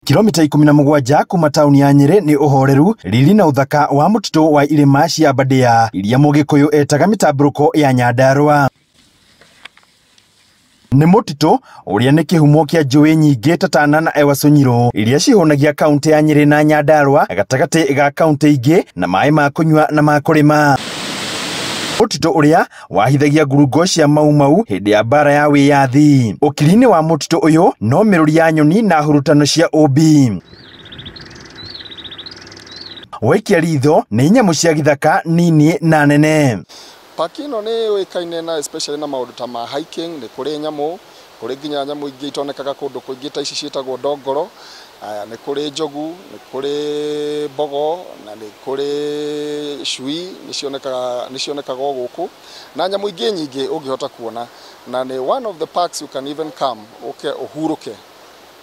Kilomita 17 kuma tauni ya Nyeri nĩ ũhoreru, riri na ũthaka wa mũtitũ wa irĩma cia Aberdare iria Mũgĩkũyũ etaga mĩtambũrũko ya Nyandarua. Nĩ mũtitũ ũrĩa nĩ kĩhumo kĩa njũĩ nyingĩ ta Tana na Ewaso Nyiro iria cihũnagia kaunti ya Nyeri na Nyandarua gatagatĩ ga kaunti ingĩ na maĩ ma kũnyua na ma kũrĩma. Mũtitũ ũrĩa wahithagia ngurungo cia Mau Mau hĩndĩ ya mbara ya wĩyathi. Ũkiri-inĩ wa mũtitũ ũyũ no mĩrũri ya nyoni na hurutano cia ũmbi. Waikia ritho nĩ nyamũ cia gĩthaka nini na nene. Park ĩno nĩ yũĩkaine na especially na maũndũ ta ma hiking, nĩ kũrĩ nyamũ, kũrĩ nginya nyamũ ingĩ itonekaga kũndũ kũingĩ ta ici ciĩtagwo ndongoro, nĩ kũrĩ njogu, nĩ kũrĩ mbogo na nĩ kũrĩ cui, nĩ cionekaga o gũkũ na nyamũ ingĩ nyingĩ ũngĩhota kuona, na nĩ one of the parks you can even come ũke ũhurũke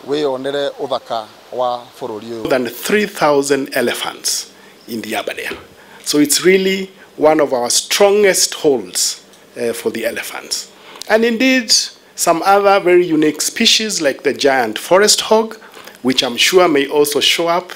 wĩyonere ũthaka wa bũrũri ũyũ. More than 3,000 elephants in the Aberdare. So it's really one of our strongest holds for the elephants. And indeed, some other very unique species like the giant forest hog, which I'm sure may also show up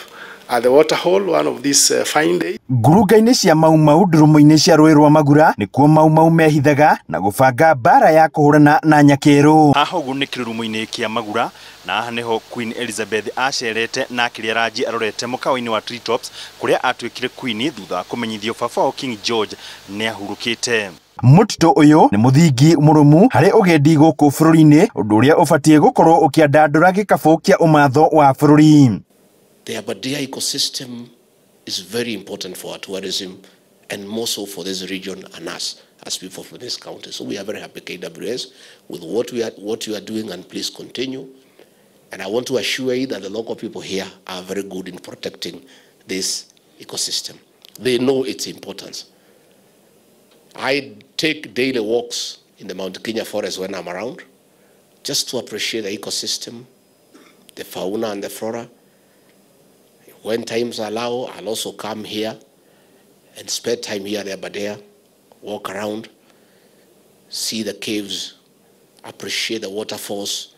at the waterhole one of these fine days. Ngurunga-inĩ cia Mau Mau ndurumo-inĩ cia rũĩ rwa Magura nĩkuo Mau Mau mehithaga na gũbanga mbara ya kũhũrana na nyakerũ. Haha ũguo nĩ kĩrurumo-inĩ kĩa Magura na haha nĩho Queen Elizabeth acerete na akĩrĩa ranji arorete mũkawa-inĩ wa Treetops kũrĩa atuĩkire queen thutha wa kũmenyithio baba wao King George nĩ ahurũkĩte. Mũtitũ ũyũ nĩ mũthingi mũrũmu harĩ ũgendi gũkũ bũrũri-inĩ, ũndũ ũrĩa ũbatiĩ gũkorwo ũkĩandandũra gĩkabũ kĩa ũmatho wa bũrũri. The Aberdare ecosystem is very important for our tourism and more so for this region and us as people from this county. So we are very happy, KWS, with what you are doing, and please continue. And I want to assure you that the local people here are very good in protecting this ecosystem. They know its importance. I take daily walks in the Mount Kenya forest when I'm around, just to appreciate the ecosystem, the fauna and the flora. When times allow, I'll also come here and spend time here at the Aberdare, walk around, see the caves, appreciate the waterfalls.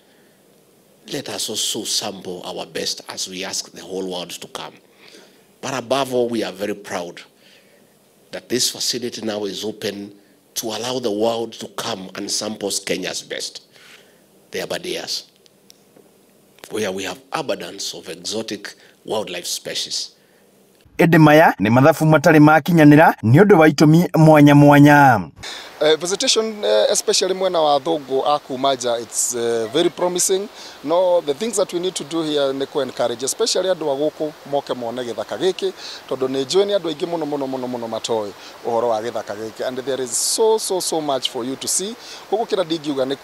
Let us also sample our best as we ask the whole world to come. But above all, we are very proud that this facility now is open to allow the world to come and sample Kenya's best, the Aberdares, where we have abundance of exotic wildlife species. Ĩndĩ maya nĩ mathabu matarĩ makinyanĩra nĩ ũndũ wa itũmi mwanya mwanya. Visitation, especially mwena wa thũngũ a kuma nja, it's very promising. No, the things that we need to do here nĩ ku encourage especially andũ a gũkũ moke mone gĩthaka gĩkĩ, tondũ nĩ njũĩ nĩ andũ aingĩ mũno mũno mũno mũno matoĩ ũhoro wa gĩthaka gĩkĩ, and there is so so so much for you to see. Koguo kĩrĩa ndingiuga nĩ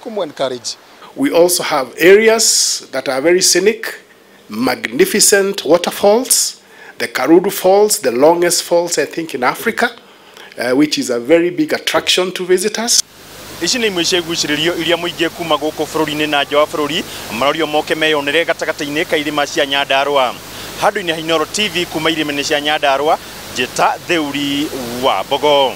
kũmũ encourage. We also have areas that are very scenic, magnificent waterfalls, the Karuru Falls, the longest falls I think in Africa, which is a very big attraction to visitors. Ici nĩ imwe cia igucĩrĩrio iria mũingĩ kuma gũkũ bũrũri-inĩ na nja wa bũrũri marorio moke meyonere gatagatĩ-inĩ ka irĩma cia Nyandarua. Handũ-inĩ ha Inooro TV kuma irĩma-inĩ cia Nyandarua, njĩta Theuri wa Mbogo.